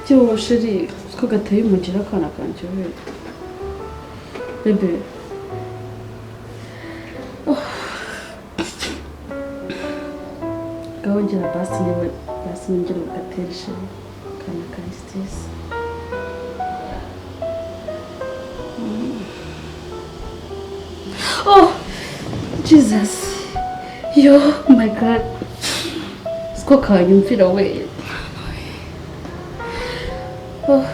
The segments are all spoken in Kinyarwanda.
Cyo chéri, ko gateye umugera akana kanjye we. Bébé. Oh. Gahongera basi niwe basi nongera ugatere chéri. Akana kanjye tisi. Oh, Jesus. Yo, my God. Siko kanyumvira we. Oh.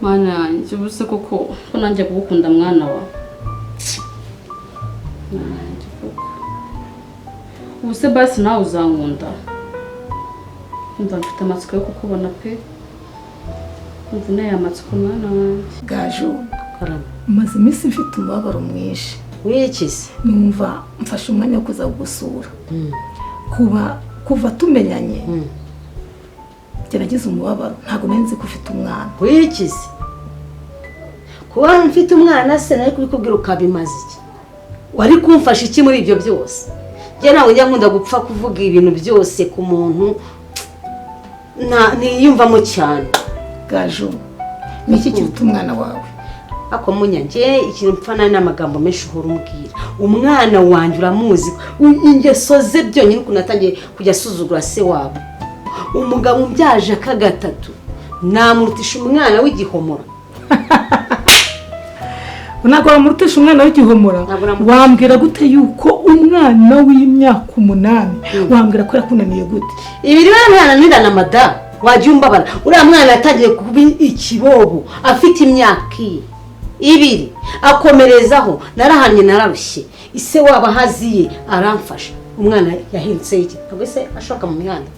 Mana yanjye ubuse koko ko nanjye kugukunda mwana wa. Mana yanjye koko. Ubuse basi nawe uzankunda. Umva mfite amatsiko yo kukubona pe. Umva naye amatsiko mwana wanjye. Gaju. Maze iminsi mfite umubabaro mwinshi. W'ikize? Numva mfashe umwanya wo kuza kugusura. Kuva tumenyanye. Gerageza umubabaro ntago nari nzi ko ufite umwana. W'ikize? Kuba mfite umwana se nari kubikubwira ukabimaza iki? Wari kumfasha iki muri ibyo byose? Njye nawe njya nkunda gupfa kuvuga ibintu byose ku muntu ntiyumvamo cyane. Gaju, ni iki kiruta umwana wawe? Ako munyange ikintu mpfana n'amagambo menshi uhora umbwira. Umwana wanjye uramuzi, ingeso ze byonyine ukuntu atangiye kujya asuzugura se wabo. Umugabo umbyaje aka gatatu namurutisha umwana w'igihomora. Ntabwo wamurutisha umwana w'igihomora? Wambwira gute yuko umwana w'imyaka 8 wambwira ko yakunaniye gute? Ibiri mwana mada wajya umbabara. Uriya mwana yatangiye kuba ikibobo afite imyaka 2 akomerezaho. Narahanye nararushye, ise waba haziye aramfasha. Umwana yahindutse iki? Ntabwo se ashoka mu mihanda.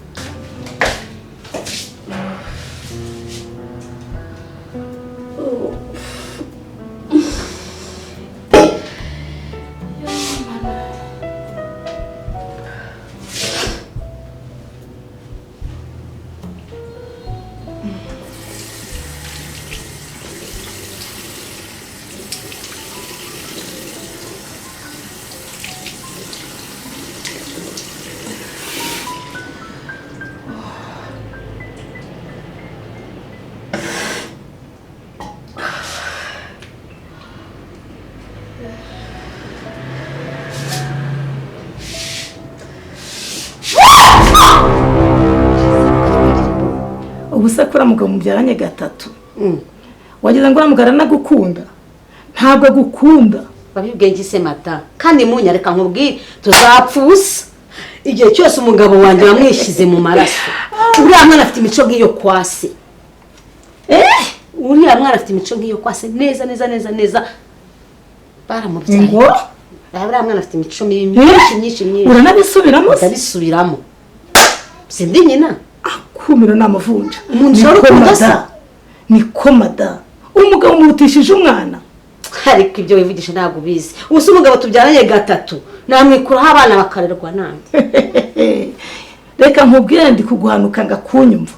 Ubuse kuri mugabo mubyaranye gatatu. Wagize ngo uramugara nagukunda. Ntabwo agukunda. Babibwengi se mata. Kandi munyareka nkubwire tuzapfusa. Igihe cyose umugabo wanjye wamwishyize mu maraso. Uriya mwana afite imico nk'iyo kwase. Uriya mwana afite imico nk'iyo kwase neza neza neza neza. Baramubyaye. Ngo? Uriya mwana afite imico myinshi myinshi myinshi. Uranabisubiramo se? Ndabisubiramo. Sindi nyina. Kumira namavunja. Niko mada. Umugabo umurutishije umwana. Ariko ibyo wivugisha ntabwo ubizi. Ubuse umugabo tubyaranye gatatu namwikuraho abana bakarerwa nande. Reka nkubwire ndi kuguhanuka ngakunyumva.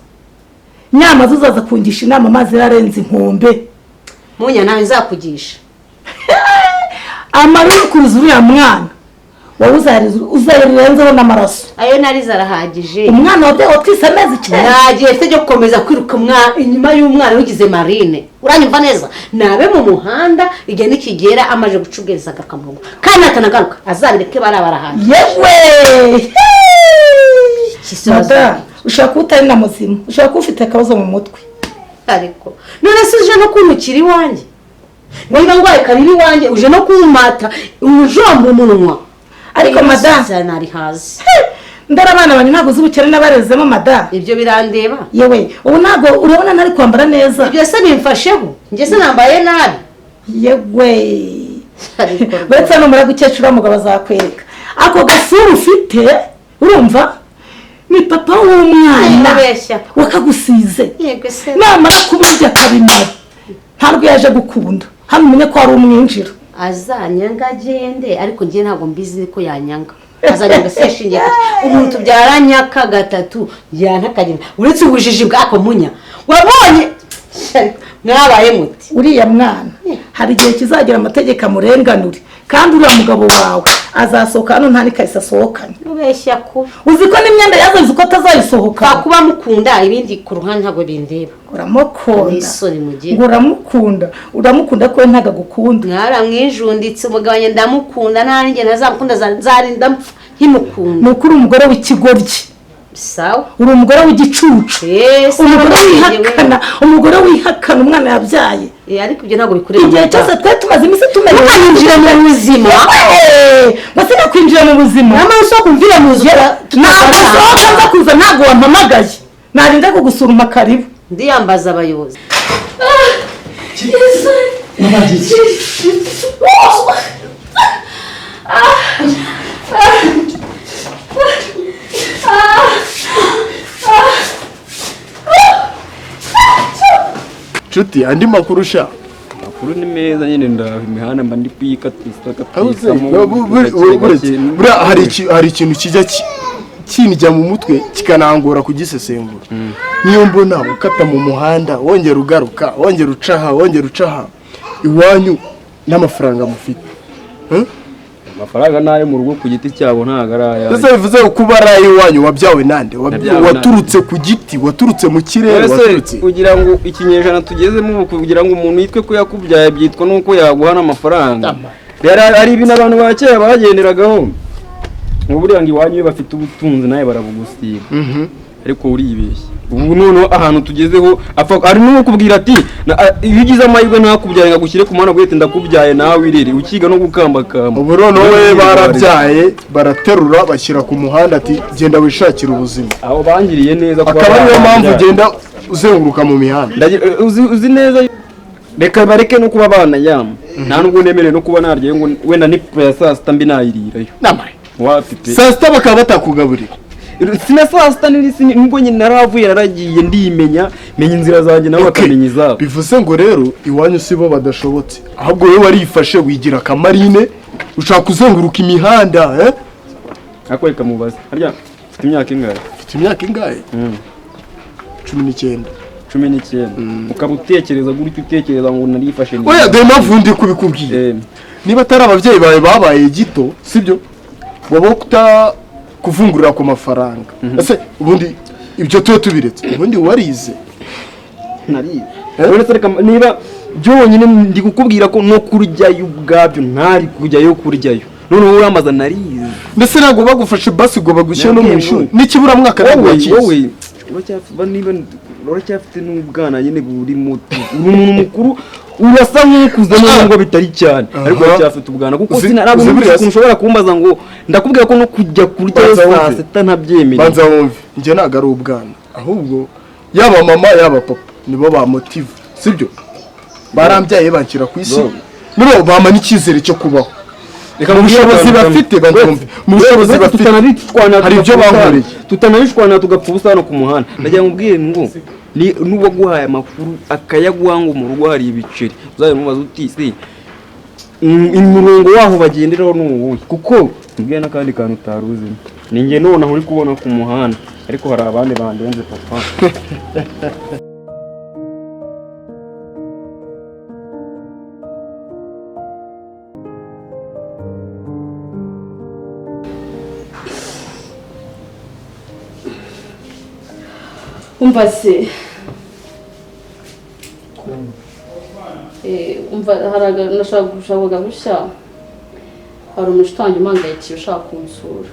Nyamaze uzaza kungisha inama amazi yarenze inkombe. Munya nawe nzakugisha. Amaruru kuruza uriya mwana. Wowe uzarirenzeho n'amaraso. Ayo narize arahagije. Umwana wabyawe twise amezi 9. Nagiye mfite cyo gukomeza kwiruka inyuma y'umwana wigize marine. Uranyumva neza? Nabe mu muhanda igihe nikigera amaje gucugeza agaruka mu rugo. Kandi atanagaruka azabireke barabarahagije. Yewe! Mada, ushaka kuba utari na muzima, ushaka kuba ufite akabazo mu mutwe. Ariko none se uje no kuntukira iwanjye? Niba ngwaye kabiri iwanjye uje no kumata umujombo umunwa. Ariko mada nari hazi. Ndara abana banye ntago z'ubukene nabarezemo mada. Ibyo birandeba. Yewe, ubu ntago urabona nari kwambara neza. Ibyo se bimfasheho? Nge se nambaye nabi. Yewe. Uretse numara gukecura mugabo azakwereka. Ako gasura ufite urumva? Ni papa w'umwana. Wakagusize. Yego se. Namara kuburya akabimara. Ntabwo yaje gukunda. Hano umenye ko ari umwinjira. Azanyanga agende ariko ngiye ntabwo mbizi ko yanyanga. Azanyanga se yashingiye umuntu tubyaranye aka gatatu yantakagenda. Uretse ubujiji bwako munya. Wabonye mwabaye muti. Uriya mwana hari igihe kizagira amategeko amurenganure Kandi uriya mugabo wawe azasohoka hano nta n'ikariso asohokanye. Ubeshya kuba Uzi ko n'imyenda yazanye uko atazayisohoka. Kuba mukunda, ibindi ku ruhande ntabwo bindeba. Uramukunda. Isoni mugira. Ngo uramukunda, uramukunda ko we ntabwo agukunda. Mwaramwijunditse. Umugabo wanjye ndamukunda, nanjye ntazamukunda, nzarinda mpfa nkimukunda. Ni ukuri umugore w'ikigoryi. Sawa. Uri umugore w'igicucu. Yes. Umugore wihakana, umugore wihakana umwana yabyaye. Ariko ibyo ntabwo bikureba. Igihe cyose twari tumaze iminsi tumenya. Ntukaninjire mu buzima. Ngo sinakwinjira mu buzima. Nyamara usoko umvire mu nzu. Ntabwo usohoka nza kuza, ntabwo wampamagaye, narinda kugusura karibu. Ndiyambaza abayobozi. Nshuti, andi makuru sha? Amakuru ni meza nyine, ndaho imihanda mba ndi kuyikatisa. Aho se, katisamo. Buriya hari ikintu kijya kinjya mu mutwe kikanangora kugisesengura. Niyo mbona ukata mu muhanda, wongera ugaruka, wongera uca aha, wongera uca aha, iwanyu n'amafaranga mufite? Amafaranga n'ayo mu rugo ku giti cyabo, ntabwo ari ayawe. Ese bivuze ko kuba ari ay'iwanyu, wabyawe nande? Nabyawe nande? Waturutse ku giti? Waturutse mu kirere? Ese Waturutse kugira ngo ikinyejana tugezemo ubu, kugira ngo umuntu yitwe ko yakubyaye byitwa nuko yaguha n'amafaranga? Rero hari ibintu abantu ba kera bagenderagaho, ngo buriya ngo iwanyu iyo bafite ubutunzi nawe barabugusiga. Ariko uribeshya. Ubu noneho ahantu tugezeho, apfa ari n'ukubwira ati iyo ugize amahirwe ntakubyaye ngo agushyire ku muhanda, guhita ndakubyaye nawe irere, ukiga no gukambakamba. Ubu noneho we barabyaye, baraterura, bashyira ku muhanda ati genda wishakire ubuzima. Aho bangiriye neza kuba Akaba ariyo mpamvu barabyaye. ugenda uzenguruka mu mihanda. Uzi neza, reka bareke no kuba abana yama, nta nubwo nemerewe no kuba naryayo, ngo wenda ni ya saa sita mbi nayirirayo. Namare Wapi pe. Saa sita bakaba batakugaburira? Sina saa sita nubwo nyine naravuye, naragiye, ndimenya, menya inzira zanjye, nabo bakamenya izabo. Bivuze ngo rero iwanyu si bo badashobotse, ahubwo wowe warifashe wigira akamarine, ushaka kuzenguruka imihanda, eh? Ariko reka mubaze, harya ufite imyaka ingahe? Mfite imyaka ingahe? 19. 19, ukaba utekereza gutyo, utekereza ngo narifashe neza? Oya, dore impamvu ndi kubikubwira. Niba atari ababyeyi bawe babaye gito, sibyo, waba kuta kuvungurira ku mafaranga. Ese ubundi ibyo tuba tubiretse, ubundi warize? Narize. Uretse reka, niba byonyine ndi kukubwira ko no kuryayo ubwabyo ntari kujyayo kuryayo, noneho urambaza narize. Ndetse ntabwo bagufashe basi ngo bagushyire no mu Nabwiye ishuri ngo- n'ikiburamwaka ntabwo Wowe wakize. Wowe niba uracyafite n'ubwana nyine buri muto, uri umuntu mukuru, urasa nk'ukuze nubwo bitari cyane, ariko uracyafite ubwana kuko sinarabona Uzi buriya ukuntu ushobora kumbaza ngo ndakubwira ko no kujya kurya Banza saa wumve. sita ntabyemerewe. Banza wumve, njye ntabwo ari ubwana, ahubwo yaba mama yaba papa nibo bamotiva, sibyo? Barambyaye banshyira ku isi, Bro. nibo bampa n'icyizere cyo kubaho. Reka Mu nkubwire bushobozi akantu kamwe. bafite, banza wumve, mu bushobozi Uretse bafite tutanabishwana hari ibyo tugapfa ubusa- bankoreye. Tutanabishwana tugapfa ubusa hano ku muhanda. Ndagira ngo ubwire ngo ni n'uwaguhaye amakuru akayaguha ngo mu rugo hari ibiceri, uzajya umubaza uti se umurongo waho bagenderaho ni uwuhe? Kuko mbwiye n'akandi kantu utari uzimo, ni njye nonaha uri kubona ku muhanda, ariko hari abandi bandenze papa. Umva se. Umva, hari nashaka gushaka gushya, hari umushuti wanjye umpangayikiye ushaka kunsura.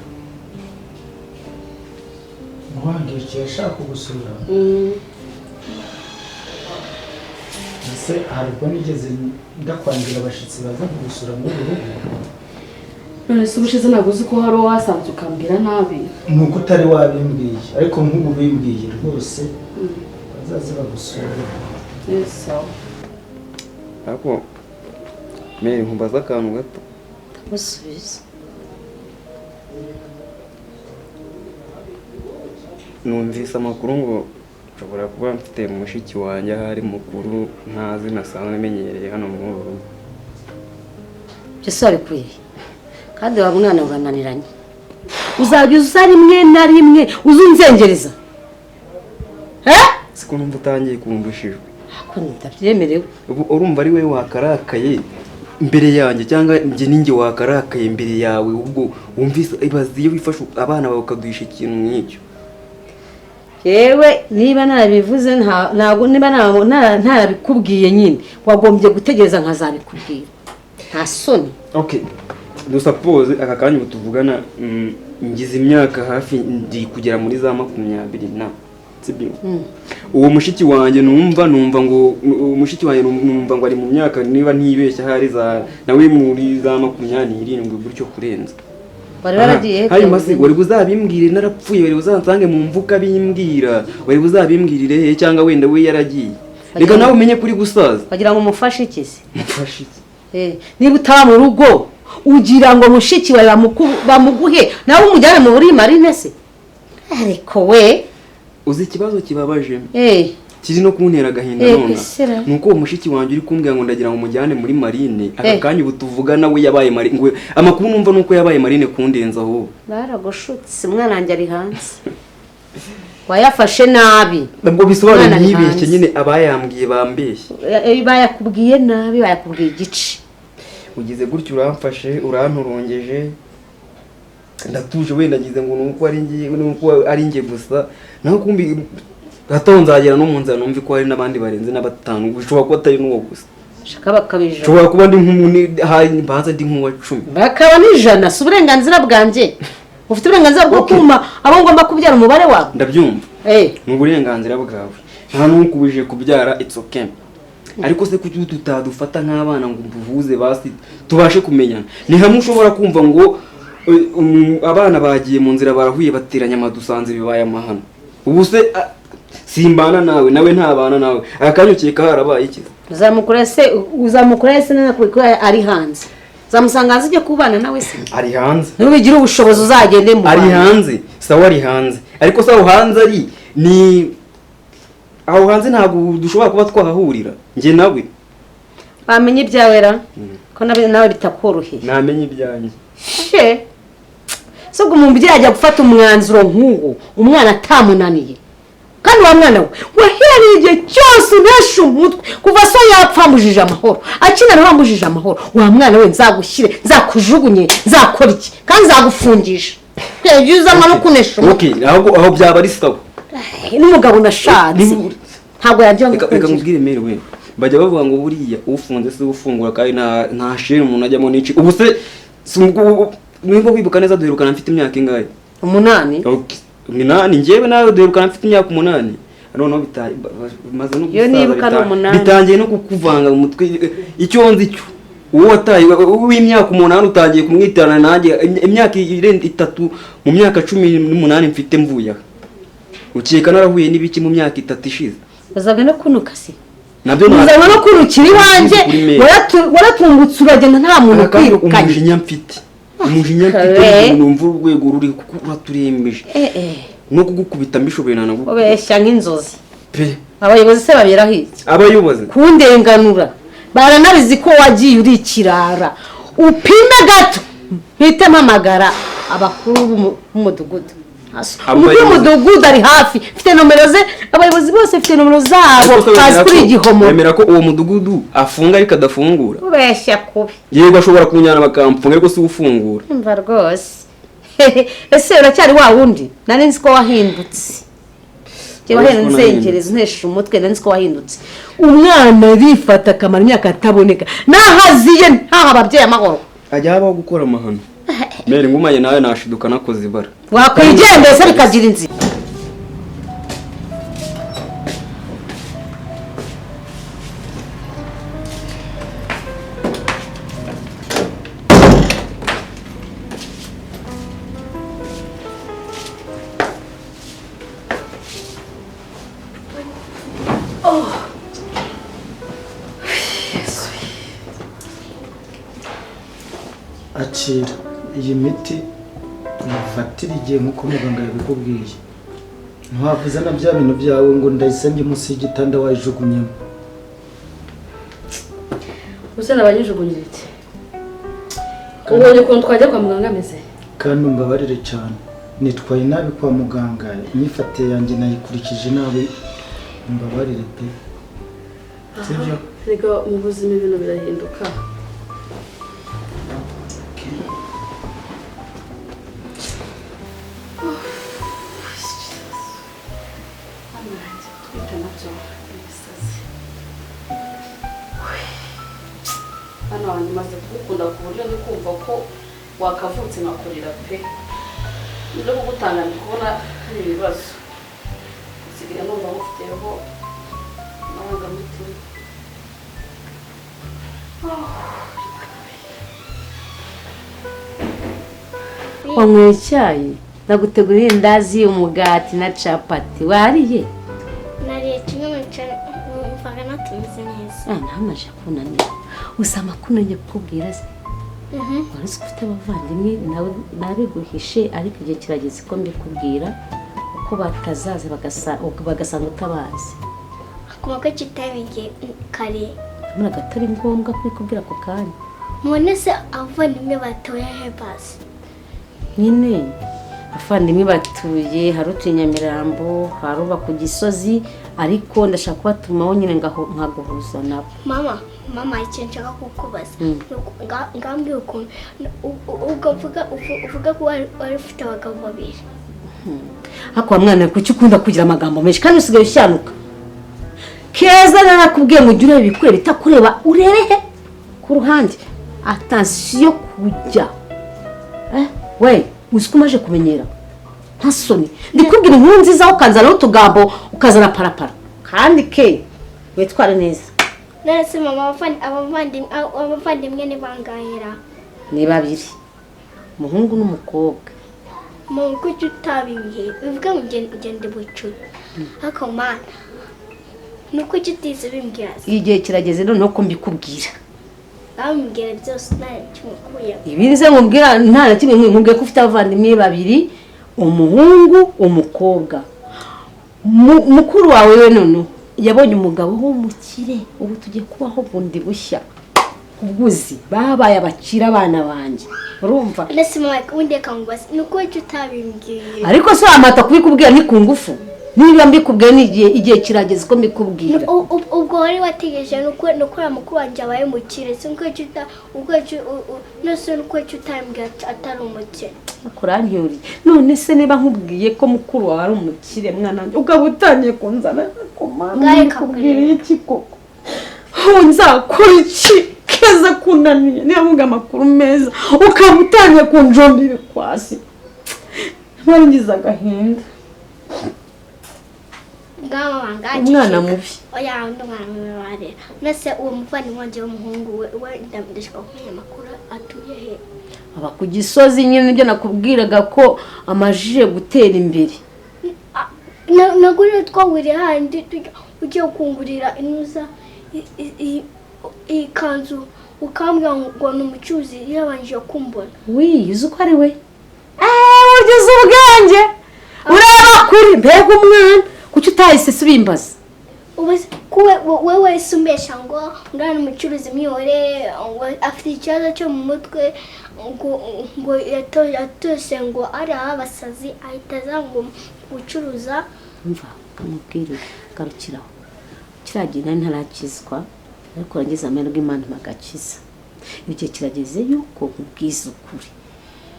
Guhangayikiye ashaka kugusura? Ese hari ubwo nigeze ndakwangira abashyitsi baza kugusura muri uru rugo? None se ubushize ntabwo uzi ko hari uwo wasanze ukambwira nabi? Ni uko utari wabimbwiye, ariko nk'ubu bimbwiye rwose, bazaze bagusura. Yes, sawa. Ariko mere nkumbaza akantu gato. Ndamusubiza. Numvise amakuru ngo nshobora kuba mfite mushiki wanjye ahari mukuru ntazi nasanzwe menyereye hano muri uru rugo. Byose wabikuye he? Kandi wa mwana urananiranye, uzajya uza rimwe na rimwe uzunzengereza, eh? Siko numva utangiye kumva ijwi. Ako ndabyemerewe. Ubu urumva ari we wakarakaye. Imbere yanjye cyangwa njye ninjye wakarakaye imbere yawe, ubwo wumvise ibaze iyo wifashe abana bawe ukaduhisha ikintu nk'icyo. Yewe niba narabivuze, ntabwo niba ntarabikubwiye nyine wagombye gutegereza nkazabikubwira, nta soni. Okay, dusapoze aka kanya ubu tuvugana, ngize imyaka hafi ndi kugera muri za 20 na, sibyo? Uwo mushiki wanjye numva ngo umushiki wanjye numva ngo ari mu myaka, niba ntibeshya hari za nawe muri za 27 gutyo kurenza. Wari waragiye? Hanyuma se wari buzabimbwire narapfuye, wari buzansange mu mvuka bimbwira, wari buzabimbwirire he cyangwa wenda we yaragiye? Reka nawe umenye kuri gusaza. Wagira ngo umufashe iki se? Mufashe iki? Niba utaba mu rugo ugira ngo mushiki wawe bamuguhe nawe umujyane mu buri marine se? Ariko we uzi ikibazo kibabaje kiri no kuntera agahinda none nuko uwo mushiki wanjye uri kumbwira ngo ndagira ngo mujyane muri marine, aka kanya ubu tuvugana we yabaye marine, ngo amakuru numva nuko yabaye marine kundenza aho. Baragoshutse, umwana wanjye ari hanze, wayafashe nabi. Ntabwo bisobanura ntibeshye nyine, abayambwiye bambeshye. Bayakubwiye nabi, bayakubwiye igice. Ugize gutyo uramfashe uranturongeje, ndatuje wenda ngize ngo nuko ari ngiye nuko ari ngiye gusa, naho kumbi gato nzagera no mu nzira numve ko hari n'abandi barenze na batanu, bishobora kuba atari n'uwo gusa. Shaka bakabije. Nshobora kuba ndi nk'umuni hari mbanza ndi nk'uwa 10. Bakaba n'ijana, si uburenganzira bwanjye. Ufite uburenganzira bwo kuma abo ngomba kubyara umubare wawe. Ndabyumva. Ni uburenganzira bwawe. Nta n'ukubije kubyara, it's okay. Ariko se kuki tutadufata nk'abana ngo mbuvuze basi tubashe kumenyana? Ni hamwe ushobora kumva ngo abana bagiye mu nzira barahuye bateranya amadusanze bibaye amahano. Ubu se simbana nawe, nawe ntabana nawe, akanyukeka harabaye iki? Uzamukura se, uzamukura se nanakubikora ari hanze. Uzamusanga hanze ujye kubana nawe se? Ari hanze. Nubigira ubushobozi uzagende mu Ari hanze, sawa ari hanze. Ariko sawa hanze ari ni aho hanze ntabwo dushobora kuba twahahurira njye nawe. Bamenye ibyawe ra ko nawe bitakoroheye. Namenye ibyanjye. She. So umubyeyi ajya gufata umwanzuro nk'uwo umwana atamunaniye. Kandi wa mwana we wahereye igihe cyose unesha umutwe kuva so yapfa ambujije amahoro, akina nawe ambujije amahoro. Wa mwana we nzagushyire, nzakujugunye, nzakora iki kandi nzagufungisha. Ibyo uzanywa no kunesha umutwe. Okay, aho byaba ari sawa. N'umugabo nashatse ntabwo yagira ngo reka nkubwire mere we, bajya bavuga ngo buriya ufunze se ufungura kandi nta sheri umuntu ajyamo n'ici. Ubu se niba wibuka neza duherukana mfite imyaka ingahe? 8. Okay, 8 njyewe nawe duherukana mfite imyaka 8. Noneho bimaze no gusaza, bitangiye no kukuvanga mu mutwe. Icyo nzi cyo uwo wataye w'imyaka 8 utangiye kumwitirana nanjye imyaka irenze 3 mu myaka 18 mfite mvuye aha. Ukeka narahuye n'ibiki mu myaka 3 ishize? Uzabwe no kunuka se? Nabyo uzabwe no kunukira iwanjye, waratungutse uragenda nta muntu kwirukanye. Umujinya mfite, umujinya mfite numva urwego ruri kuko uraturembeje. No kugukubita mbishoboye nanaguko. Ubeshya nk'inzozi. Pe. Abayobozi se baberaho iki? Abayobozi kundenganura baranabizi ko wagiye uri ikirara. Upime gato mpite mpamagara abakuru b'umudugudu. Umukuru w'umudugudu ari hafi, mfite nomero ze, abayobozi bose mfite nomero zabo, bazi kuri igihomoro. Bemera ko uwo mudugudu afunga ariko adafungura. Ubeshya kubi. Yego ashobora kunyana bakamfunga ariko si ufungura. Umva rwose. Ese uracyari wa wundi? Nari nzi ko wahindutse. Jye wahenzengereza untesha umutwe, nari nzi ko wahindutse. Umwana arifata akamara imyaka ataboneka. Nahaziye ntaha ababyeyi amahoro. Ajya habaho gukora amahano. Mere ngumanye nawe nashiduka nakoze ibara. Wakwigendeza bikagira inzira. Akira iyi miti ufatira igihe nk'uko muganga yabikubwiye. Ntiwavuze na bya bintu byawe ngo ndayisenge munsi y'igitanda wayijugunyemo. Usa nabanyijugunyira iki? Ubonye ukuntu twajya kwa muganga ameze? Kandi umbabarire cyane, nitwaye nabi kwa muganga, imyifatire yanjye nayikurikije nabi, umbabarire pe. Sibyo? Rega mu buzima ibintu birahinduka. Hano yanjye twita nabyo ibisazi. Hano wanjye maze kugukunda ku buryo ndi kumva ko wakavutse nkakurira pe. No kugutanga ndi kubona hari ibibazo. Nsigaye numva ngufiteho amarangamutima. Wanyweye icyayi, ndagutegurira indazi, umugati na capati. Wariye? Nariye kimwe, numvaga natumeze neza. Ah, ntamaje kunanira. Gusa amakuru ngiye kukubwira se, wari uzi ko ufite abavandimwe? Nawe nabiguhishe, ariko igihe kirageze ko mbikubwira, uko batazaza bagasanga utabazi. Akumva ko kitabigiye kare. Nabonaga atari ngombwa kubikubwira ako kanya. Mubone se abavandimwe batoye he basi? Nyine abavandimwe batuye, hari utuye Nyamirambo, hari uba ku Gisozi, ariko ndashaka kubatumaho nyine nkaguhuza nabo. Mama, mama, ikintu nshaka kukubaza. Ngambwira ukuntu ubwo uvuga ko wari ufite abagabo babiri. Ariko wa mwana, kuki ukunda kugira amagambo menshi kandi usigaye ushyanuka? Keza, narakubwiye ngo ujye ureba ibikureba, itakureba urebe he ku ruhande. Attention kujya we uzi ko umaze kumenyera, nta soni. Ndikubwira inkuru nziza ukazana utugambo, ukazana parapara. Kandi ke witware neza. None se mama, abavandimwe ni bangahera? Ni babiri, umuhungu n'umukobwa. Mama, kuki utabimbwiye? Bivuga ngo ugende bucura. Ariko mana, ni uko utize ubimbwira se? Igihe kirageze noneho ko mbikubwira. Bambwira byose, nta kimwe ukuyemo. Ibi se nkubwira nta na kimwe? Nkubwiye ko ufite abavandimwe babiri, umuhungu, umukobwa. Mukuru wawe we noneho yabonye umugabo w'umukire, ubu tugiye kubaho bundi bushya. Ubwuzi babaye abakire abana banjye, urumva? None se mama, ubundi reka nkubaze, ni uko utabimbwiye? Ariko se wamata kubikubwira ni ku ngufu? Niba mbikubwiye ni igihe kirageze ko mbikubwira. Ubwo wari wategereje ni uko uriya mukuru wanjye abaye umukire, si uko none uko utambwiye atari umukire? Kuranyuriye. None se niba nkubwiye ko mukuru wawe ari umukire, mwana wanjye, ukaba utangiye kunzana Ngahe kubwira iki koko? Nzakora iki keza kunaniye? Niba mvuga amakuru meza ukaba utangiye kunjomba ibikwasi, ngize agahinda. Umwana mubi. Oya, undi mwana mubi warera. None uwo muvandimwe wanjye w'umuhungu we ndashaka kumenya amakuru, atuye he? Aba ku Gisozi nyine, nibyo nakubwiraga ko amajije gutera imbere. Nagurira twahuriye handi ugiye kungurira inuza iyi kanzu, ukambwira ngo ni umucuruzi yabanje kumbona. Wi, uzi ko ari we? Ugeze ubwenge ureba kuri, mbega umwana, kuki utahise ubimbaza? Wowe wese umbesha ngo uriya ni umucuruzi mwihorere, ngo afite ikibazo cyo mu mutwe, ngo yatose ngo ari abasazi ahita aza ngo gucuruza. Mva kamubwire, garukiraho. Kiriya gihe nari ntarakizwa, ariko wagize amahirwe Imana mpagakiza. Igihe kirageze yuko nkubwiza ukuri.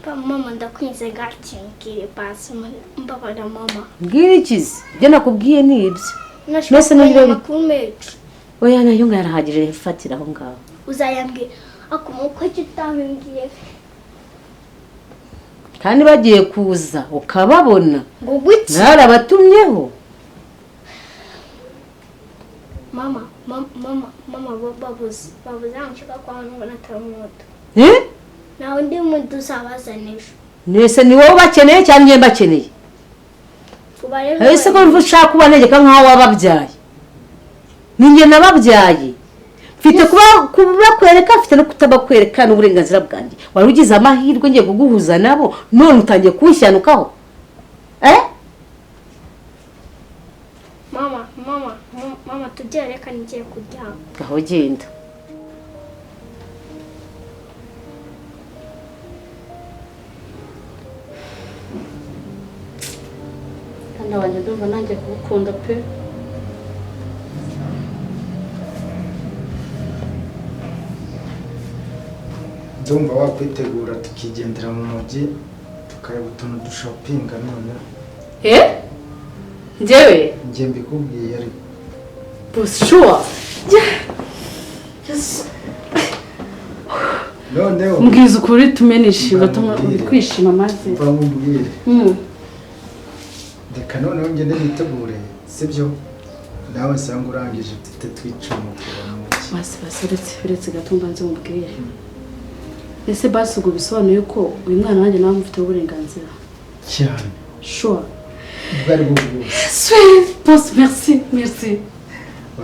Mama, ndakwinze ngakimbwire basi, mbabara mama. Mbwira ikizi? Ibyo nakubwiye ni ibyo. Nashaka kumenya amakuru menshi. Oya, nayo ngo yarahagije, fatira aho ngaho. Uzayambwira akomoka utabimbwiye? Kandi bagiye kuza ukababona. Ngo guki? Narabatumyeho. Mama, mama, mama, babuze nshaka ko hano natari umuto. Nawe undi muntu uzabazana ejo. Nese ni wowe bakeneye cyangwa njye mbakeneye? Ese ko ushaka kubanegeka nkaho wababyaye? Ni njye nababyaye. Mfite kubakwereka, mfite no kutabakwereka, n'uburenganzira bwanjye. Wari ugize amahirwe ngiye kuguhuza nabo, none utangiye kunshyanukaho. Mama, mama, mama, tujye, reka ngiye kuryama. Ngaho genda. Kandi wanjye ndumva nanjye kugukunda pe. Ndumva wakwitegura tukigendera mu mujyi tukareba utuntu dushopinga noneho. Njyewe Njye mbikubwiye ariko. Boss, sure. Yes. Noneho Mbwiza ukuri tume nishima, tuma kwishima maze. Mva nkubwire. Reka noneho ngende nitegure, sibyo? Nawe nsanga urangije mfite twicumukura mu mujyi. Basi basi uretse gato mbanze mubwire. Ese basi ubwo bisobanuye ko uyu mwana wanjye nawe amufiteho uburenganzira? Cyane. Sure. Ubwo ari bwo bwose. Sweet boss, merci, merci.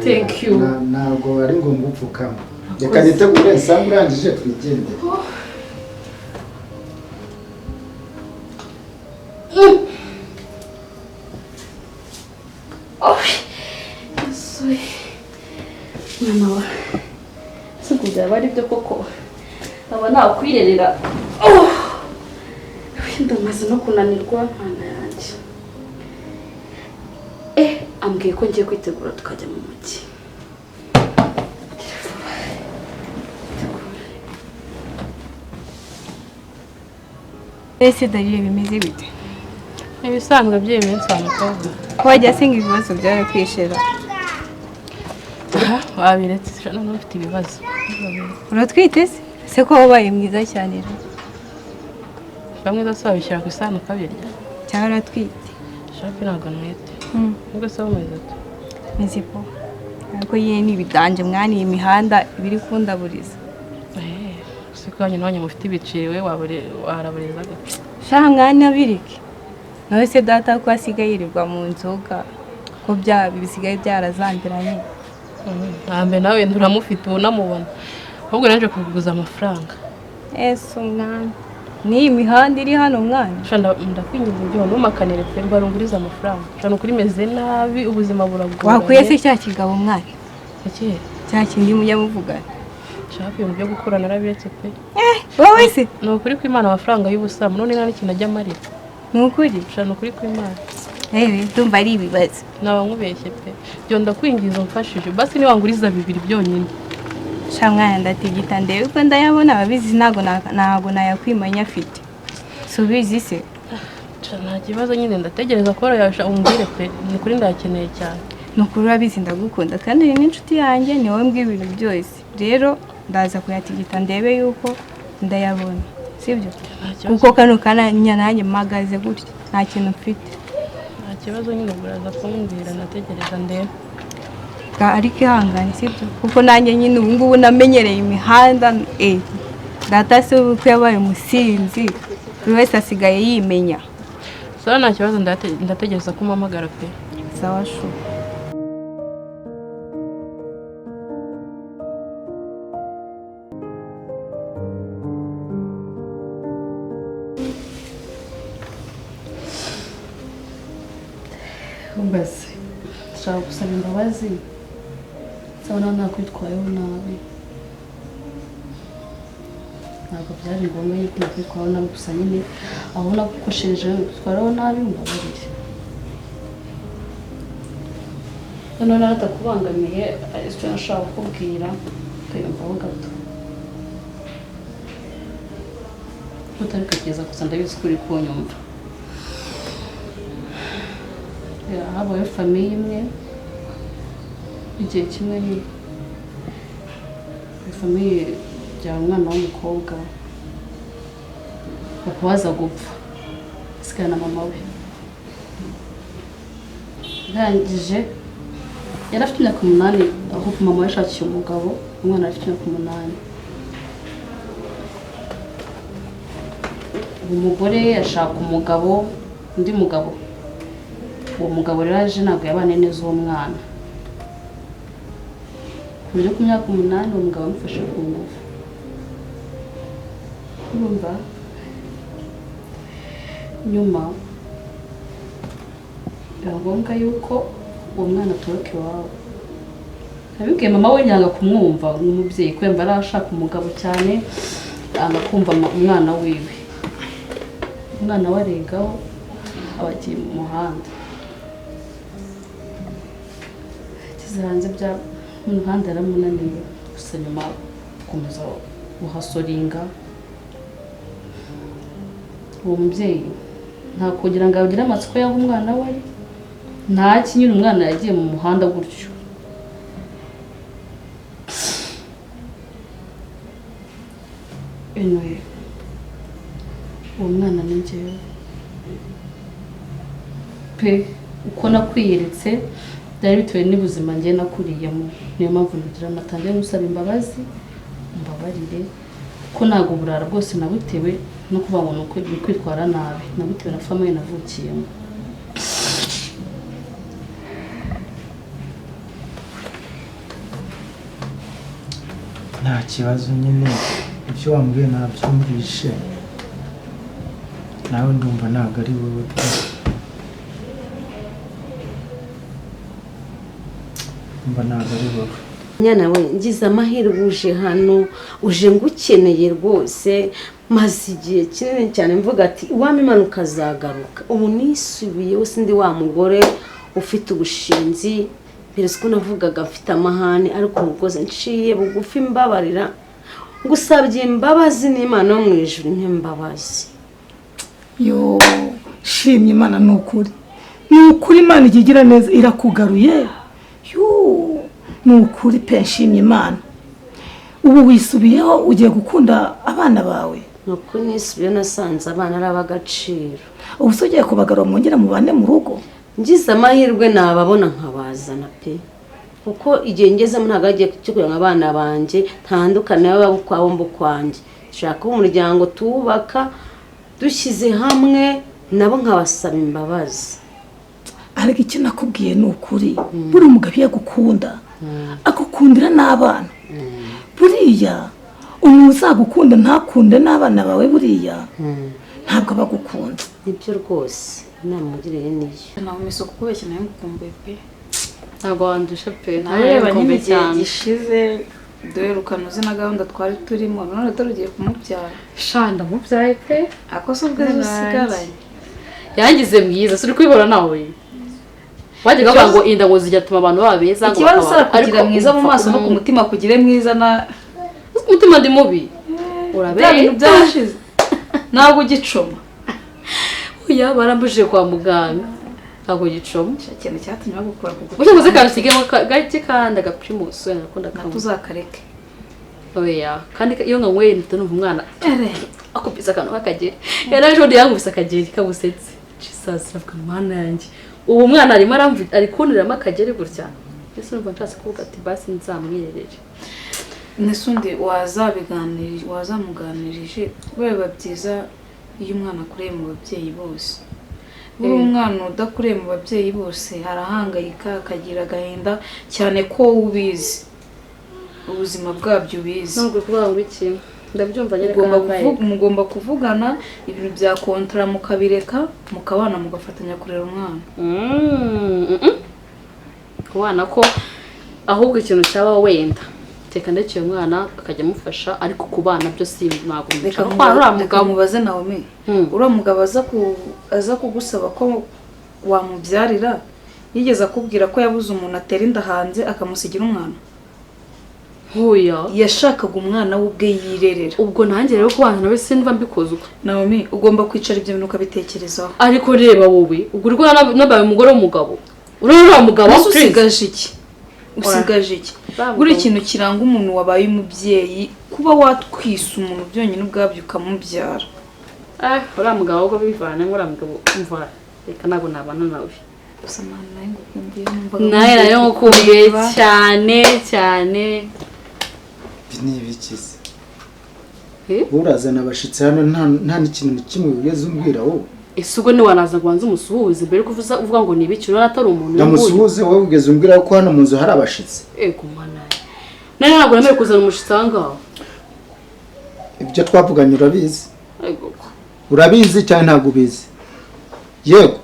Thank you. Ntabwo ari ngombwa upfukama. Reka nitegure nsanga urangije twigendere. Mwana wa si byaba ari byo koko, aba nakwirerera. Ndamaze no kunanirwa mwana yanjye. Ambwiye ko ngiye kwitegura tukajya mu mujyi. Ese Dalile bimeze bite? Ibisanzwe by'iyi minsi wa mukobwa. Ko wajya asenga ibibazo byarakwishera. Wabiretse none ufite ibibazo. Uratwite se? Se ko wabaye mwiza cyane rero. Bamwe zose babishyira ku isahani ukabirya. Cyangwa uratwite? Shafi ntabwo ntwite. Nubwo se wumeze ute? Meze po. Ariko nyine ni ibiganje mwana, iyi mihanda ibiri kundaburiza. Si ko wanyu nabonye mufite ibiciriwe waraburizaga. Sha mwana bireke. Nawe se data ko asigaye yirirwa mu nzoga ko bya bisigaye byarazambiranye. Ntambe nawe nturamufite unamubona. Ahubwo naje kuguza amafaranga. Ese mwana, ni imihanda iri hano mwana. Sha ndakwinginze ibyo ntumakanire pe, mbarunguriza amafaranga. Sha nukuri meze nabi, ubuzima buragoranye. Wakuye se cya kigabo mwana? Iki? Cya kindi mujya muvugana. Sha ibintu byo gukura narabiretse pe. Wowe se? Ni ukuri kw'Imana amafaranga y'ubusa, none nta n'ikintu ajya amarira. Ni ukuri? Sha ni ukuri kw'Imana. Ndumva ari ibibazo. Naba nkubeshye pe. Byo ndakwingiza umfashije. Basi niwanguriza bibiri byonyine. Sha mwana ndatigita ndebe ko ndayabona, ababizi ntago nayakwimanya afite. Subizi se? Nta kibazo nyine ndategereza ko yasha umbwire pe. Ni kuri ndakeneye cyane. Ni ukuri urabizi ndagukunda kandi uri n'inshuti yanjye, ni wowe mbwira ibintu byose. Rero ndaza kuyatigita ndebe yuko ndayabona. Sibyo? Kuko kano kanya nanjye mpagaze gutya nta kintu mfite. Nta kibazo nyine uraza kumbwira ndategereza ndebe. Ariko ihangane sibyo? Kuko nanjye nyine ubu ngubu namenyereye imihanda. Data se uko yabaye umusinzi buri wese asigaye yimenya. Sawa nta kibazo ndategereza ko umpamagara pe. Sawa shu. Mbese nshaka gusaba imbabazi, nsaba nakwitwayeho nabi. Ntabwo byari ngombwa yuko nakwitwaraho nabi, gusa nyine aho nagukoshereje kwitwaraho nabi mbabarire. Noneho naratakubangamiye, icyo nashaka kukubwira ukayumvaho gato. Utari kugeza gusa ndabizi ko uri kunyumva. Habayeho famiye imwe igihe kimwe nyine. Famiye byara umwana w'umukobwa, papa waza gupfa asigara na mama we. Arangije yari afite imyaka 8, aho mama we yashakiye umugabo, umwana afite imyaka 8. Umugore ashaka umugabo, undi mugabo. Uwo mugabo rero aje ntabwo yabanye neza uwo mwana. Ku buryo ku myaka 8 uwo mugabo amufashe ku ngufu. Urumva? Nyuma biba ngombwa yuko uwo mwana atoroka iwabo. Nabibwiye mama we yanga kumwumva nk'umubyeyi, ko yumva arashaka umugabo cyane, yanga kumva umwana wiwe. Umwana we arengaho aba agiye mu muhanda. Ageze hanze bya umuhanda yaramunaniye, gusa nyuma gukomeza guhasoringa. Uwo mubyeyi nta kugira ngo agire amatsiko y'aho umwana we ari, Nta kinyura, umwana yagiye mu muhanda gutyo. Anyway, uwo mwana ni njyewe pe. Uko nakwiyeretse byari bitewe n'ubuzima njye nakuriyemo, niyo mpamvu ntugira natangiye gusaba imbabazi, mbabarire ko ntabwo uburara bwose nabutewe no kuvuga ngo ni ukwitwara nabi, nabutewe na famille navukiyemo. Nta kibazo nyine, ibyo wambwiye nabyumvishe, nawe ndumva ntabwo ari wowe pe. Ndumva ntabwo ari wowe. Nyana we, ngize amahirwe uje hano, uje ngukeneye rwose, maze igihe kinini cyane mvuga ati uwampa impanuka azagaruka. Ubu nisubiyeho, sindi wa mugore ufite ubushinzi mbere, siko navugaga mfite amahane, ariko rwose nciye bugufi mbabarira, ngusabye imbabazi n'Imana yo mu ijuru impe imbabazi. Yo, shimye Imana, ni ukuri, ni ukuri Imana ijya igira neza irakugaruye. Yo, ni ukuri pe, nshimye Imana. Ubu wisubiyeho ugiye gukunda abana bawe. Ni ukuri nisubiyeho, nasanze abana ari ab'agaciro. Ubu se ugiye kubagarura mwongere mubane mu rugo? Ngize amahirwe nababona nkabazana pe, kuko igihe ngezemo ntabwo agiye kugira ngo abana banjye ntandukane baba ukwabo mba ukwanjye. Nshaka ko umuryango tuwubaka dushyize hamwe, nabo nkabasaba imbabazi. Ariko icyo nakubwiye ni ukuri, buri mugabo iyo agukunda agukundira n'abana. Buriya umuntu uzagukunda ntakunde n'abana bawe, buriya ntabwo aba agukunda. Nibyo rwose, inama mugiriye niyo. Nawe umeze kukubeshya, nawe ngukumbuye pe. Ntabwo wandusha pe, nareba nyine igihe gishize duherukana uzi na gahunda twari turimo, none dore ugiye kumubyara. Sha, ndamubyaye pe. Ako se ubwiza usigaranye yangize mwiza, suri kubibona nawe. Wajyaga bavuga ngo inda ngo zijya tuma abantu baba beza, ngo ikibazo si kugira mwiza mu maso no ku mutima, kugire mwiza na ku mutima ndi mubi. Urabeye ibintu byashize ntabwo ugicoma. Oya, barambujije kwa muganga ntabwo gicoma. Ikintu cyatumye bagukura ku gutwi ubuze kantu sigemo gake kandi agaprimus wenda nakunda kamwe tuzakareke. Oya, kandi iyo nkanyweye mpita numva umwana akubise akantu k'akageri. Yari ejo bundi yankubise akageri kabusetse. Jesus, aravuga Mana yanjye, ubu umwana arimo ari kundiramo akageri gutya. Ese numva nshatse kuvuga ati basi nzamwirerere. Nese undi wazabiganirije, wazamuganirije, biba byiza iyo umwana akuriye mu babyeyi bose. Buri umwana udakuriye mu babyeyi bose arahangayika akagira agahinda, cyane ko ubizi ubuzima bwabyo ubizi. Nubwo kuvuga ngo iki ndabyumva nyine, mugomba kuvugana ibintu bya kontra mukabireka, mukabana mugafatanya kurera umwana. Kubana ko ahubwo ikintu cyaba wenda teka ndetse uyu mwana akajya amufasha, ariko kubana byo si ntabwo reka mubaze Naomi, uriya mugabo aza kugusaba ko wamubyarira, yigeze akubwira ko yabuze umuntu atera inda hanze akamusigira umwana? Nkuya yashakaga umwana we ubwe yirerera. Ubwo nanjye rero kubana nawe sinva mbikoze uko. Naomi, ugomba kwicara ibyo bintu ukabitekerezaho. Ariko reba wowe, ubwo uri kubana nabaye umugore w'umugabo, uriya mugabo usigaje iki? Usigaje iki? Buri kintu kiranga umuntu wabaye umubyeyi, kuba watwisa umuntu byonyine ubwabyo ukamubyara. Uriya mugabo ubwo bivana, uriya mugabo umva reka ntabwo nabana nawe. Gusa Mana nawe ngukumbuye, nawe nayo ngukumbuye cyane cyane. Ibi ni ibikize? Urazana abashitsi hano nta n'ikintu na kimwe wigeze umbwira wowe. Ese ubwo ntiwanaza ngo ubanze umusuhuze mbere yuko uvuga ngo ni ibiki? Urabona atari umuntu ndamusuhuze, wowe wigeze umbwira ko hano mu nzu hari abashitsi? Ego Mana, none ntabwo nemerewe kuzana umushitsi aha ngaha. Ibyo twavuganye urabizi? Ego. Urabizi cyane ntabwo ubizi? Yego.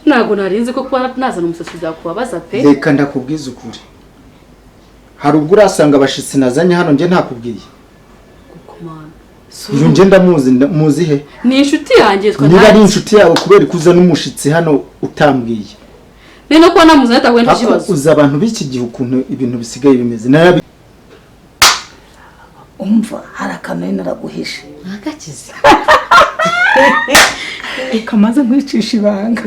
Ntabwo narinzi ko kuba nazana umusatsi byakubabaza pe. Reka ndakubwiza ukuri, hari ubwo urasanga abashitsi nazanye hano njye ntakubwiye. Uyu njye ndamuzi, muzi he? Ni inshuti yanjye. Niba ari inshuti yawe kubera kuza n'umushitsi hano utambwiye. None ko namuzanye atahuye n'ikibazo. Uza abantu b'iki gihe ukuntu ibintu bisigaye bimeze. Umva hari akantu nari naraguhishe. Nagakize. Kamaze nkwicisha ibanga.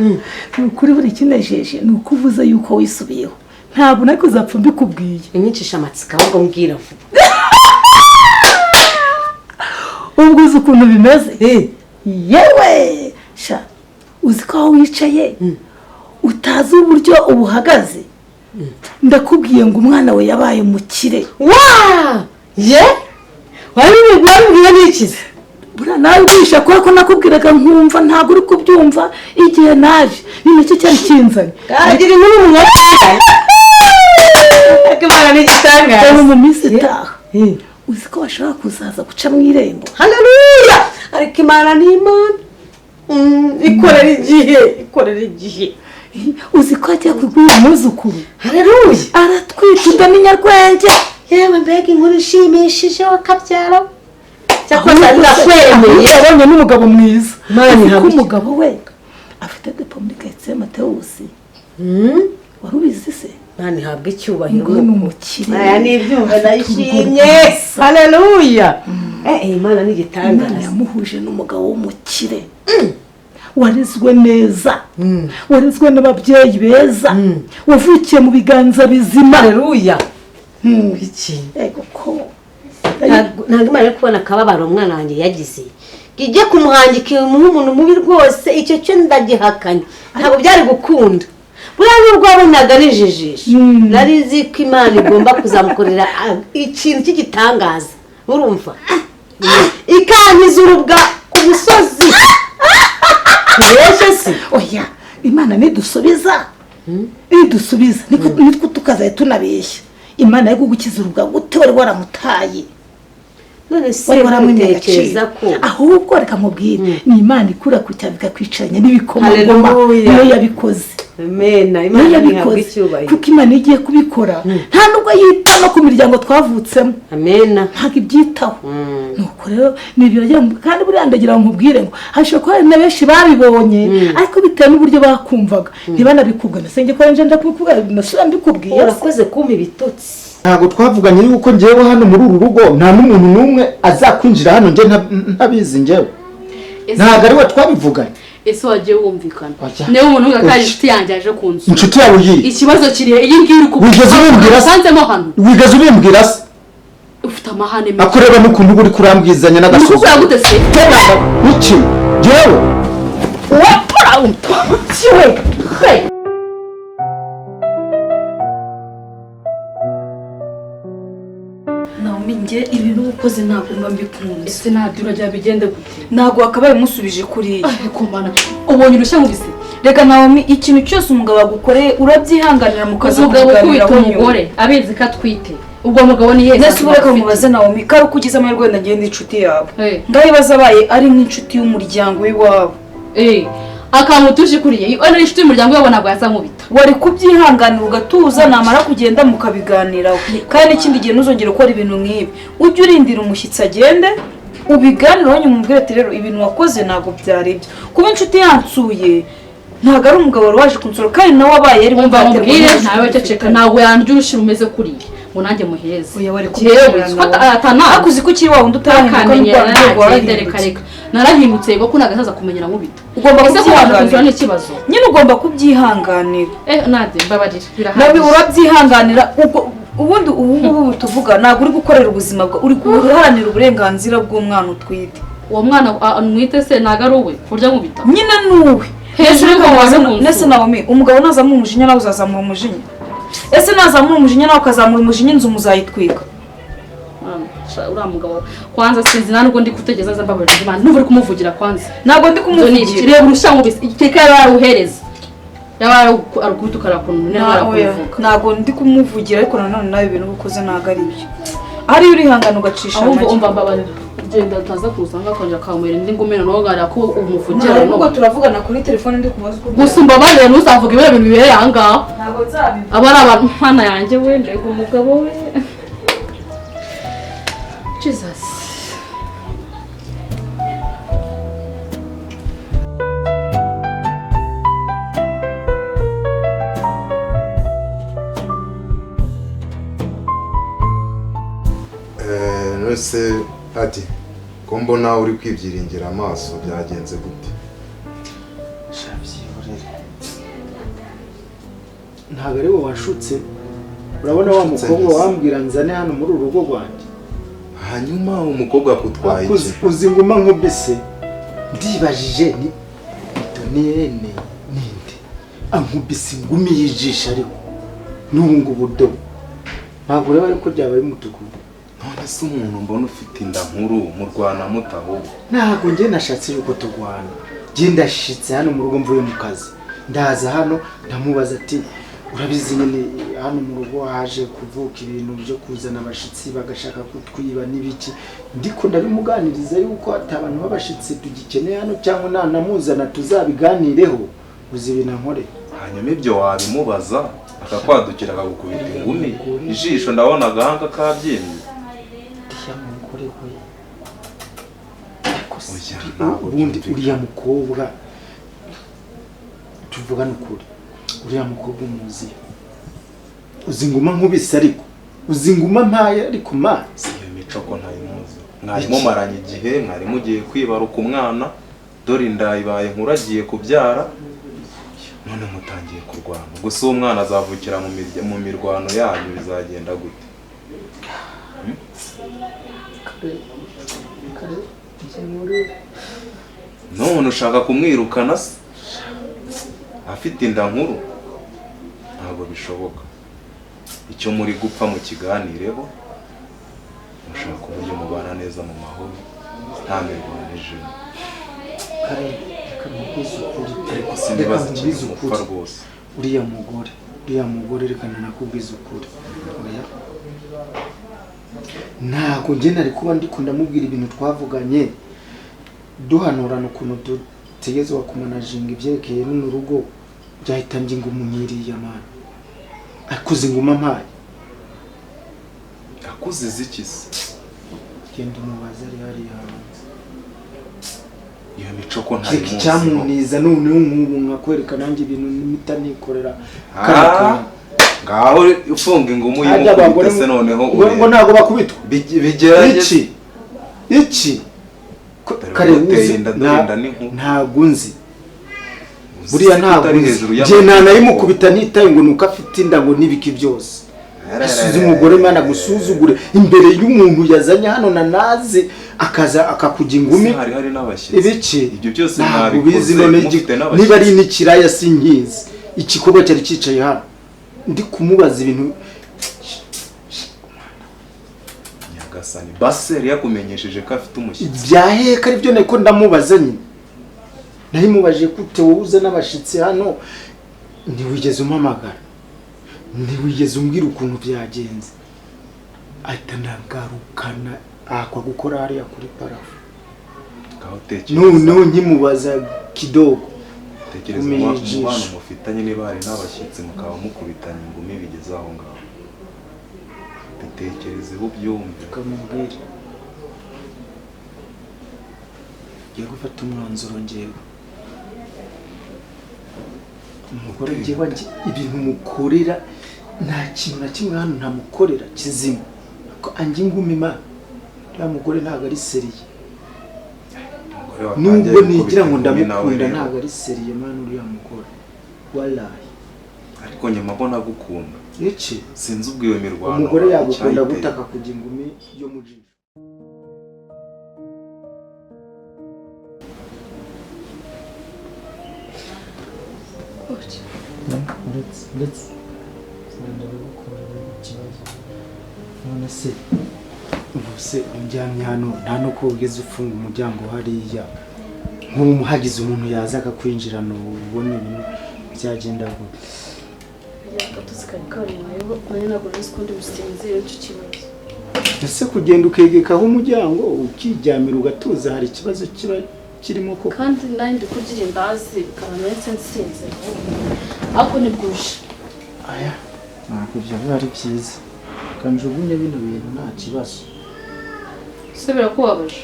Ni ukuri buri kinejeje ni uko uvuze yuko wisubiyeho. Ntabwo nari kuzapfa mbikubwiye. Unyicisha amatsiko ahubwo mbwira vuba. Ubwo uzi ukuntu bimeze? Yewe sha, uzi ko aho wicaye utazi uburyo ubuhagaze. Ndakubwiye ngo umwana we yabaye umukire. Wa! Ye? Wabibwiye n'ikize? Buriya nawe ubwisha kubera ko nakubwiraga nkumva ntabwo uri kubyumva igihe naje. Ni nacyo cyari kinzanye. Kagira inkuru mu mwaka. Akimana n'igitangaza. Ubu mu minsi itaha. Uzi ko bashobora kuzaza guca mu irembo. Haleluya! Ariko Imana ni Imana. Ikorera igihe, ikorera igihe. Uzi ko agiye kugura umwuzukuru. Haleluya! Aratwita inda n'inyarwenge. Yewe mbega inkuru ishimishije wakabyara. Cyakoze ndakwemeye. Yabonye n'umugabo mwiza. Ko umugabo we afite depo muri Kayitse Matewusi. Wari ubizi se? Imana ihabwe icyubahiro. Ngo ni umukire. Aya ni ibyumva ndayishimye. Haleluya. Imana ni igitangaza. Imana yamuhuje n'umugabo w'umukire. Warezwe neza. Warezwe n'ababyeyi beza. Wavukiye mu biganza bizima. Haleluya. Iki. Ego ko. Ntabwo Imana iri kubona akababaro umwana wanjye yagize. Ijye kumuhangika imuhe umuntu mubi rwose, icyo cyo ndagihakanye. Ntabwo byari gukunda. Buriya nubwo wabonaga nijijisha, nari nzi ko Imana igomba kuzamukorera ikintu cy'igitangaza. Urumva? Ikankiza urubwa ku musozi. Mbese se? Oya, Imana nidusubiza. Nidusubiza. Nitwo tukazaye tunabeshya. Imana yo kugukiza urubwa gute wari waramutaye. None se utekereza ko ahubwo reka mubwire ni Imana ikura ku cyabika kwicaranya n'ibikomangoma niyo yabikoze. Amen. Imana ihabwe icyubahiro. Kuko Imana igiye kubikora nta nubwo yita no ku miryango twavutsemo. Amen. Ntabwo ibyitaho. Nuko rero nibyo kandi buriya ndagira ngo nkubwire ngo hashobora kuba hari na benshi babibonye ariko bitewe n'uburyo bakumvaga ntibanabikubwira. Senge ko nje ndakubwira nasubira mbikubwiye. Urakoze kumpa ibitotsi. Ntabwo twavuganye yuko ngewe hano muri uru rugo nta n'umuntu n'umwe azakwinjira hano nge ntabizi ngewe. Ntabwo ari we twabivuganye. Ese wagiye wumvikana niba umuntu w'akari inshuti yanjye yaje kunzu. Inshuti yawe iyi ikibazo kiri iyi ngiyi uri kuvuga hano. Wigeze ubimbwira se? Ufite amahane menshi. Akureba n'ukuntu uri kurambwizanya n'agasozi. Gute se? Iki ngewe wapora umutwe. Naomi, ibintu ukoze ntabwo mba mbikunze. Ese ntabyo urajya bigende gute? Ntabwo wakabaye umusubije kuriya. Ariko mana, ubonye urushya nkubise. Reka Naomi, ikintu cyose umugabo agukoreye urabyihanganira mukaza Umugabo kubiganiraho ukubita nyuma. umugore abizi ko atwite. Ubwo mugabo ni yese. Nese ubu reka mubaze Naomi, ko ari uko ugize amahirwe wenda ngende inshuti yawe. Ndayibaza abaye ari nk'inshuti y'umuryango w'iwabo. Akamutuje kuriya. Iyo ari inshuti y'umuryango w'iwabo ntabwo yaza nkubita. Wari kubyihanganira ugatuza namara kugenda mukabiganiraho. Kandi ikindi gihe ntuzongere gukora ibintu nk'ibi. Ujye urindira umushyitsi agende ubiganireho nyuma umubwire ati rero ibintu wakoze ntabwo byari ibyo. Kuba inshuti yansuye ntabwo ari umugabo wari waje kunsura kandi nawe abaye ari Umva mubwire ntawe ceceka ntabwo yandya urushyi rumeze kuriya. Ngo nanjye muheze. Oya wari Jewe atana. Akuzi ko ukiri wa wundi utarahinduka n'urwanda rwarahindutse. Narahindutse yego ko nagasaza kumenyera nkubita. Ugomba kubyihanganira n'ikibazo. Nyine ugomba kubyihanganira. Nade mbabarira birahagije. Nawe urabyihanganira ubundi ubu ngubu tuvuga ntabwo uri gukorera ubuzima bwa uri guharanira uburenganzira bw'umwana utwite. Uwo mwana mwite se ntago ari uwe kurya nkubita. Nyine nuwe. Hejuru y'uko Nese Naomi, umugabo nazamura umujinya nawe uzazamura umujinya. Ese nazamura umujinya nawe ukazamura umujinya inzu muzayitwika. Uriya mugabo kwanza sinzi nta nubwo ndi kutegeza nza mbabarira Imana nubwo uri kumuvugira kwanza. Ntabwo ndi kumuvugira. Reba urushya nkubise iteka yaba yaruhereza. Yaba arukubita ukarakuntu narakuvuga. Ntabwo ndi kumuvugira ariko nanone nawe ibintu ukoze ntabwo ari byo. Ari urihangana ugacisha make. Ahubwo make. Umva mbabarira. Genda utaza kuza ngakongera akamwera indi ngumena nawe ngarira ko umuvugira Ntabwo turavugana kuri telefone ndi kumaza uko. Gusa umbabarire ntuzavuge ibintu bibereye aha ngaha. Ntabwo nzabivuga. Aba ari abantu mana yanjye we mbega umugabo we. Jesus. Nose ati ko mbona uri kwibyiringira amaso byagenze gute? Ntabwo ari wowe wanshutse. Urabona wa mukobwa wambwira nzane hano muri uru rugo rwanjye. Hanyuma umukobwa akutwaye iki? Uzi nguma nkubise. Ndibajije ni Doniyene ninde? Ankubise ingumi y'ijisho ariko n'ubu ngubu do. Ntabwo ureba ariko byabaye umutuku. None se umuntu mbona ufite inda nkuru murwana mutahubwo? Ntabwo njye nashatse yuko turwana. Njye ndashitse hano mu rugo mvuye mu kazi. Ndaza hano ndamubaza ati urabizi nyine hano mu rugo haje kuvuka ibintu byo kuzana abashitsi bagashaka kutwiba n'ibiki. Ndiko ndabimuganiriza yuko atabantu b'abashitsi tugikeneye hano cyangwa nanamuzana tuzabiganireho. Uzi ibintu ankore. Hanyuma ibyo wabimubaza akakwadukira akagukubita ingumi. Ijisho ndabona agahanga kabyimbye. Ubundi uriya mukobwa tuvugane ukuri, uriya mukobwa umuzi uzi nguma nkubise ariko uzi nguma mpaye ariko ma si iyo mico ko ntayimuzi. Mwari mumaranye igihe, mwari mugiye kwibaruka umwana, dore inda ibaye nkuragiye kubyara, none mutangiye kurwana. Gusa uwo mwana azavukira mu mirwano yanyu bizagenda gute? None ushaka kumwirukana se afite inda nkuru? Ntabwo bishoboka. Icyo muri gupfa mu kiganireho, mushaka uburyo mubana neza mu mahoro, nta mirwano ijemo. Ariko sindibaza ikintu mupfa rwose. Uriya mugore reka nanakubwiza ukuri. Oya, ntabwo njye nari kuba ndikunda mubwira ibintu twavuganye duhanurana ukuntu dutegezwa kumanajinga ibyerekeye n'urugo rugo byahita njye ngo umunyiriya mana akuze inguma mpaye. Akuze iki se? Genda umubaze ari hariya hanze. Iyo mico ko ntayimuzi. Icyamuniza noneho nk'ubu nkakwereka nanjye ibintu nimita nikorera. Ngaho ufunga ingumu y'umukubita se noneho ngo ntabwo bakubitwa. Bigerageze iki kare uzi ntabwo nzi buriya ntabwo nzi ntanayimukubita ntitaye ngo nuko afite inda ngo nibiki byose. Asuze umugore mana gusuzugure imbere y'umuntu yazanye hano na naze akaza akakujya ingumi. Hari n'abashyitsi ibiki ibyo byose nabikoze niba ari n'ikiraya sinkizi. Igikorwa cyari cyicaye hano ndi kumubaza ibintu. Nyagasani Baseri yakumenyesheje ko afite umushyitsi. Byaheka aribyo niko ndamubaza nyine. Nahimubaje kute wowe uza n'abashitsi hano ntiwigeze umpamagara, ntiwigeze umbwira ukuntu byagenze. Ahita nagarukana akwa gukora hariya kuri parafu. Noneho nkimubaza kidogo. Tekereza umubano mufitanye niba hari n'abashyitsi mukaba mukubitanye ingumi bigeze aho ngaho. Bitekerezeho ubyumve. Ukamubwira ngiye gufata umwanzuro ngewe. Umugore ngewe ibintu mukorera nta kintu na kimwe hano ntamukorera kizima. Anjye ingumi ma uriya mugore ntabwo ari seriye. Nubwo nigira ngo ndamukunda ntabwo ari seriye mwana uriya mugore. Wallahi. Ariko nyuma mbona gukunda. Iki? Sinzi ubwo iyo mirwano. Umugore yagukunda gutaka kujya ingumi yo mu jisho. Ndetse ikibazo. None se ubuse unjyamye hano nta nuko ugeze ufunga umuryango hariya nk'ubu hagize umuntu yaza akakwinjirana ubone ibintu byagenda gute? Ese kugenda ukegekaho umuryango ukiryamira ugatuza hari ikibazo kiba kirimo koko? Kandi nanjye ndi kurya indazi bikaba nsinze ariko nibwuje. Aya ntabwo ibyo biba ari byiza. Kanjugunye bino bintu nta kibazo. Se birakubabaje?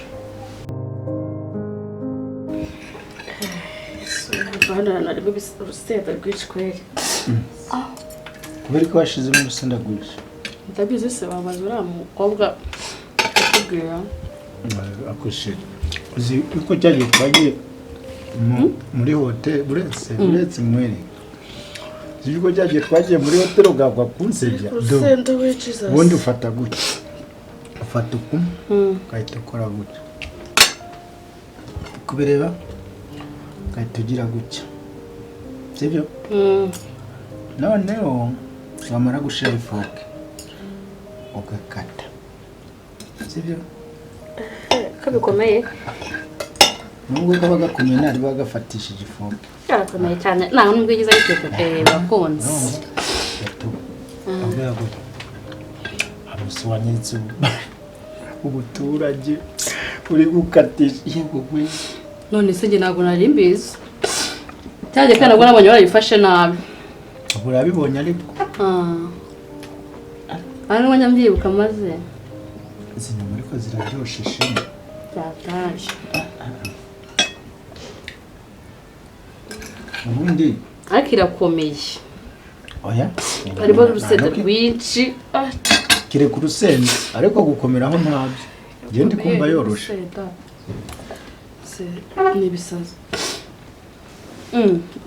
Hano harimo urusenda rwinshi kweri. Kubera ko washizemo urusenda rwinshi. Ndabizi se babaza uriya mukobwa akubwira. Akushe. Uzi uko cyagiye twagiye muri hotel buretse mwereka. Sibwo cyagiye twagiye muri hoteli ugagwa kunsebya. Urusenda we, Jesus. Ubundi ufata gutya, ufata uku, ugahita ukora gutya, kubireba, ugahita ugira gutya, sibyo? Noneho wamara gushira ifoke ugakata, sibyo? Ko bikomeye. Nubwo kaba gakomeye, ntari bagafatishije ifoke. Karakomeye cyane, nta nubwo yigeze ayiteka pe, bakunze. Urwego hamusobanitse ubuturage uri gukatisha, yego gwe. None se njye ntabwo nari mbizi, cyagiye kandi nabwo nabonye barabifashe nabi. Urabibonye ariko. Ari nubwo njya maze. Izi nyama ariko ziraryoshe shema. Byataje. Ubundi ariko irakomeye. Oya. Harimo urusenda rwinshi. Kireka urusenda ariko gukomeraho ntabyo. Njye ndi kumva yoroshe. Ni ibisazi.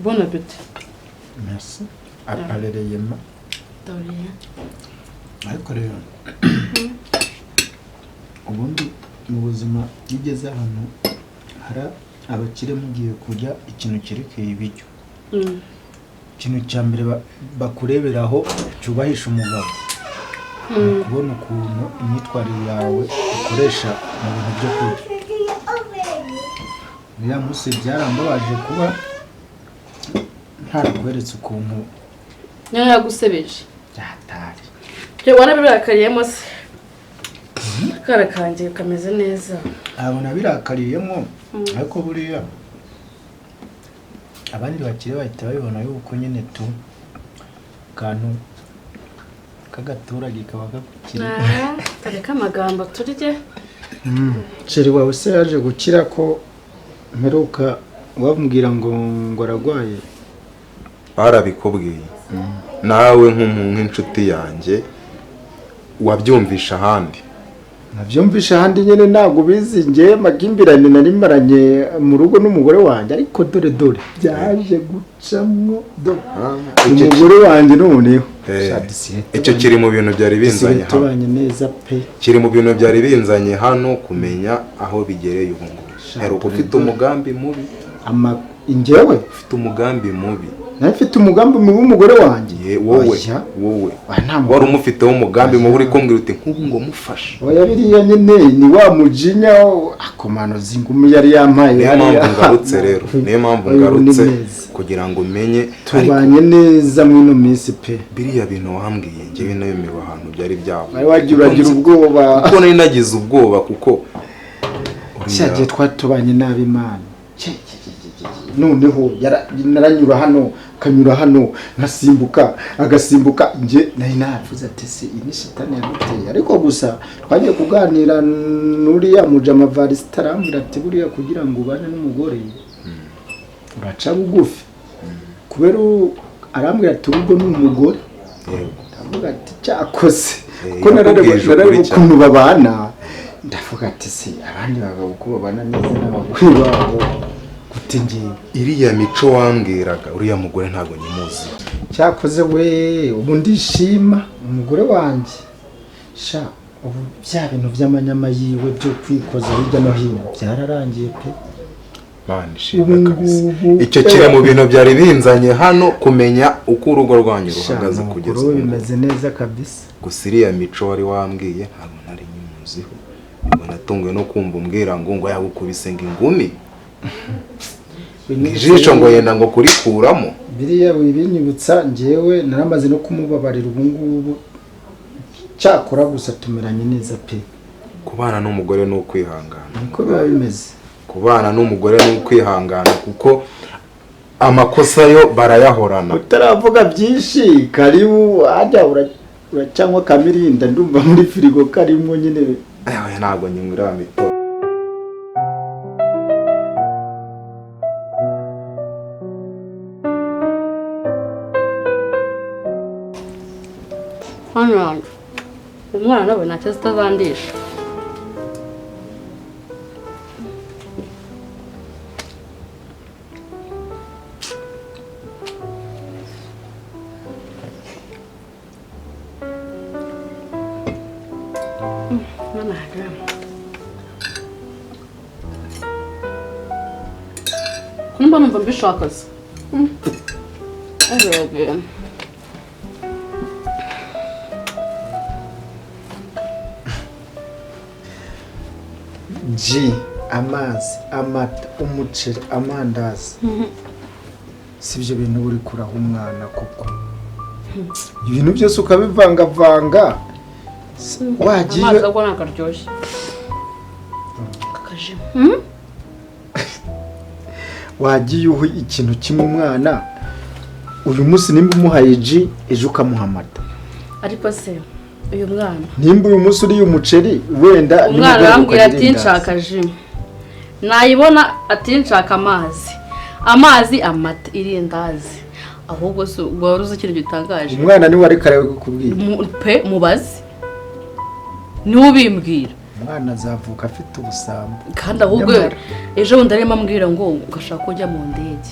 Bon appétit. Merci. Aparereyema. Dore. Ariko rero ubundi mu buzima iyo ugeze ahantu hari abakire mugiye kurya ikintu cyerekeye ibiryo, ikintu cya mbere bakureberaho cyubahisha umugabo, ni ukubona ukuntu imyitwarire yawe ukoresha mu bintu byo kurya. Uriya munsi byarambabaje kuba ntarakweretse ukuntu niyo yagusebeje. Byatari. Byo warabirakарiyemo se? Akara kanjye kameze neza. Ntabwo nabirakariyemo, ariko buriya abandi bakire bahita babibona yuko nyine tu kantu k'agaturage kaba gakukiri. Tareka amagambo turye. Chéri wawe se yaje gukira ko mperuka wambwira ngo aragwaye? Barabikubwiye. Nawe nk'umuntu nk'inshuti yanjye wabyumvisha ahandi. Nabyumvisha ahandi nyine, ntabwo ubizi njye magimbirane nari maranye mu rugo n'umugore wanjye, ariko dore dore byaje gucamwo dore umugore wanjye noneho. Icyo kiri mu bintu byari binzanye hano. Tubanye neza pe. Kiri mu bintu byari binzanye hano kumenya aho bigereye ubu ngubu. Heruka ufite umugambi mubi. Njyewe ufite umugambi mubi. Nari mfite umugambi mubi w'umugore wanjye. Wowe wowe wari umufiteho umugambi mubi, uri kumbwira uti nk'ubu ngo mufashe. Oya biriya nyine ni wa mujinya akomano zingumi yari yampaye. Niyo mpamvu ngarutse rero, niyo mpamvu ngarutse kugira ngo umenye tubanye neza mwino minsi pe. Biriya bintu wambwiye njyewe nayomewe ahantu byari byabo. Wari wagiye uragira ubwoba. Kuko nari nagize ubwoba kuko cyagiye twatubanye nabi Imana. Noneho naranyura hano kanyura hano nkasimbuka agasimbuka, nje nari navuze ati se iyi ni shitani yaguteye. Ariko gusa twagiye kuganira n'uriya mujama Varisita arambwira ati buriya kugira ngo ubane n'umugore uraca bugufi, kubera arambwira ati urugo ni umugore. Ndavuga ati cyakoze kuko narareba ukuntu babana, ndavuga ati se abandi bagabo uko babana neza n'abagore babo. Iriya mico wambwiraga uriya mugore ntabwo nyimuzi. Cyakoze we ubu ndishima umugore wanjye sha, ubu bya bintu by'amanyama yiwe byo kwikoza hirya no hino byararangiye pe. Mana ishimwe kabisa. Icyo kiri mu bintu byari binzanye hano kumenya uko urugo rwanyu ruhagaze kugeza ubu. Bimeze neza kabisa. Gusa iriya mico wari wambwiye ntabwo nari nyimuziho. Ubwo natunguwe no kumva umbwira ngo yagukubise ngo ingumi. Ijisho ngo yenda ngo kurikuramo. Biriya binyibutsa njyewe naramaze no kumubabarira ubu ngubu, cyakora gusa tumeranye neza pe. Kubana n'umugore ni ukwihangana. Niko biba bimeze. Kubana n'umugore ni ukwihangana kuko amakosa yo barayahorana. Utaravuga byinshi karibu ajya uracanywa kamirinda ndumva muri firigo karimo nyine. Ntabwo nyinywera mito. Hano umwana nawe ntacyo zitazandisha. Mwana, nimba numva mbishaka se. Arebe. Ji, amazi, amata, umuceri, amandazi, si ibyo bintu uri kuraha umwana koko? Ibintu byose ukabivangavanga wagiye. Amazi agwa ntabwo aryoshye. Akajima. Wagiye uha ikintu kimwe umwana uyu munsi, nimba umuhaye ji, ejo ukamuha amata. Ariko se uyu mwana, Nimba uyu munsi uriye umuceri, wenda umwana nimugoroba arambwira ukagira ati indazi. nshaka ji, nayibona ati nshaka amazi, amazi, amata, irindazi. Ahubwo se ubwo wari uzi ikintu gitangaje? Umwana niwe ariko arabikubwira? Pe, mubaze, niwe ubimbwira. Umwana azavuka afite ubusambo. Kandi ahubwo Nyamara. ejo bundi arimo ambwira ngo ugashaka ko ujya mu ndege.